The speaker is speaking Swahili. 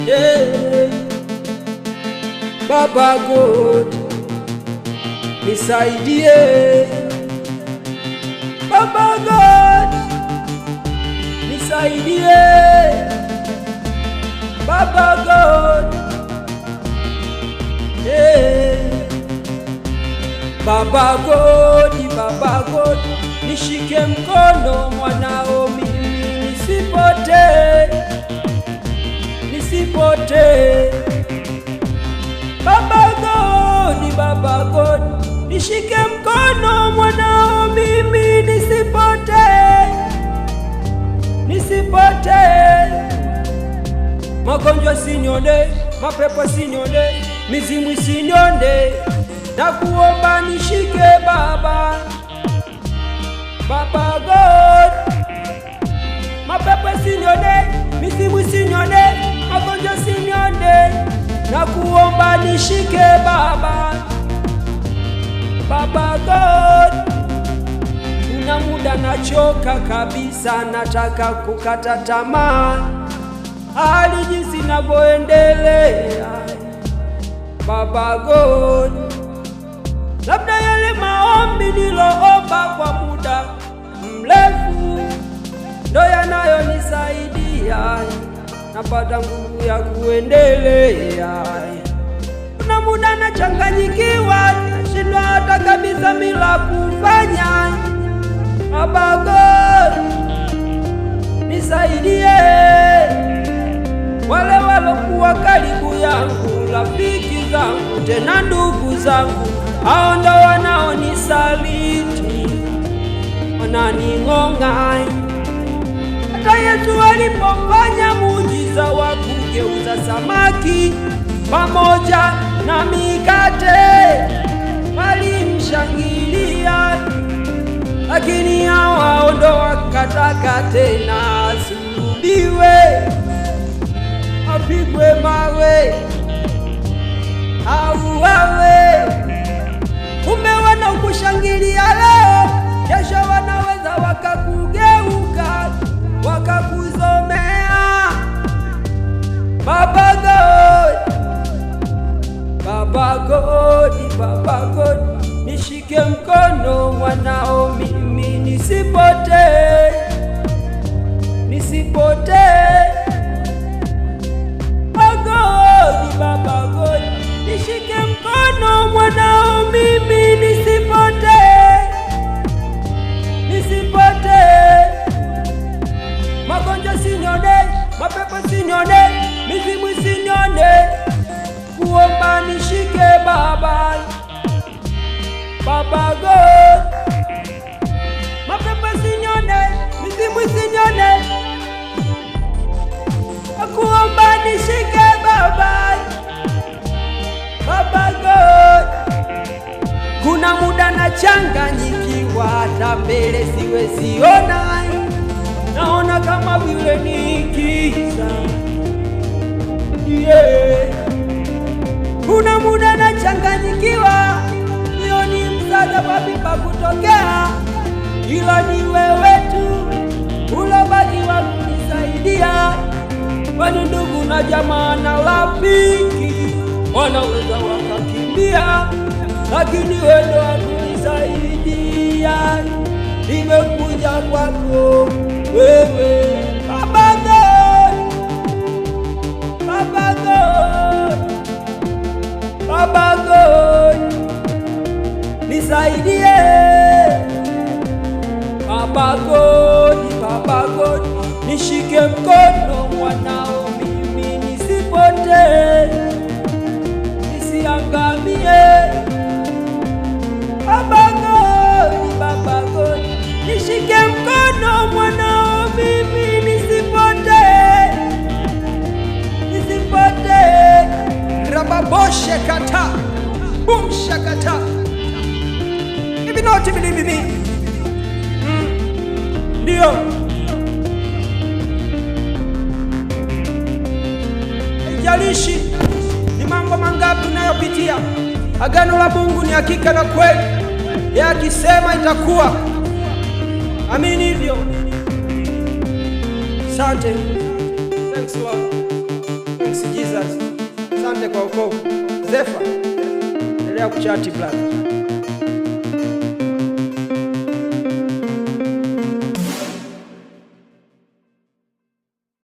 Yeah. Baba God, nisaidie. Baba God, nisaidie. Baba God, yeah. Baba God, Baba God, nishike mkono mwanao mimi nisipotee, nisipotee. Baba God, Baba God, nishike mkono mwanao mimi nisipotee, nisipotee. Magonjwa sinione, mapepo sinione, mizimu isinione, nakuomba nishike Baba, Baba God. Mapepo sinione, mizimu isinione, magonjwa sinione, nakuomba nishike Baba, Baba God. Kuna muda nachoka kabisa, nataka kukata tamaa, hali jinsi inavyoendelea. Baba God, labda yale maombi niloomba kwa muda mrefu ndo yanayonisaidia, napata nguvu ya kuendelea. Kuna muda nachanganyikiwa, nashindwa hata kabisa mila kufanya. Baba God, nisaidie. Wale walokuwa karibu yangu, rafiki zangu, tena ndugu zangu, hao ndo wanaonisaliti, wananing'ong'a. Hata Yesu alipofanya muujiza wa kugeuza samaki pamoja na mikate, walimshangilia, lakini hao ndo wakataka tena asulubiwe, apigwe mawe, auawe. Kumbe wanaokushangilia leo, kesho wanaweza wakakugeuka, wakakuzomea. Baba God, Baba God, Baba God, nishike mkono mwanao mimi nisipotee, nisipotee. Baba God, Baba God, nishike mkono mwanao mimi nisipotee, nisipotee. Magonjwa sinione, mapepo sinione, mizimu isinione, kuomba nishike Baba, Baba God. Mapepo sinione, mizimu isinione, kuomba nishike Baba, Baba God. Kuna muda nachanganyikiwa, hata mbele siwezi ona, naona kama vile ni giza. Yeah. Kuna muda nachanganyikiwa, sioni msaada wapi pa kutokea, ila ni wewe tu ulobaki wa kunisaidia. Kwani ndugu na jamaa na rafiki wanaweza wakakimbia, lakini wewe ndo wa kunisaidia. Nimekuja kwako wewe Baba God, Baba God, Baba God, nisaidie. Baba God, Baba God, nishike mkono mwanao mimi nisipotee, nisiangamie. Baba God, Baba God, nishike mkono mwanao mimi nisipotee, nisipotee. Rababoshe kata bumsha kata ibinoti bilibibi ndio haijalishi ni mambo mangapi unayopitia, agano la Mungu ni hakika na kweli. Yeye akisema itakuwa, amini hivyo. Asante. Thanks Lord. Thanks Jesus. Jesus. Asante kwa wokovu. Zefa, endelea kuchati brother.